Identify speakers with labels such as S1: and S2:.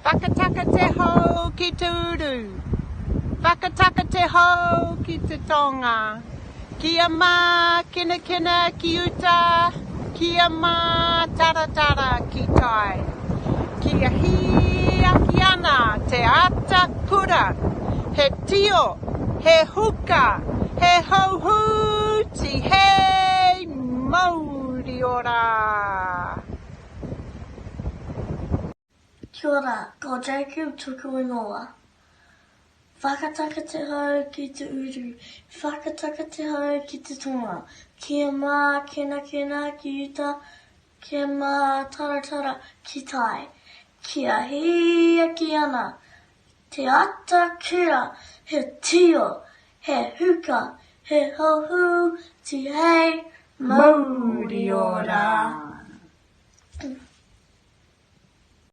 S1: Whakataka te hou ki te uru, Whakataka te hou ki te tonga, Kia mākenakena ki uta, Kia mātaratara ki tai. Kia hīaki ana te ata kura, He tio, he huka, he houhūti, hei mauri ora!
S2: Kia ora, ko Jacob toku ingoa. Whakataka te hau ki te uru, whakataka te hau ki te tonga, kia mākenakena ki uta, kia mātaratara ki tai. Kia hīaki ana te ata kura, he tio, he huka, he houhū, tihei, mauri ora!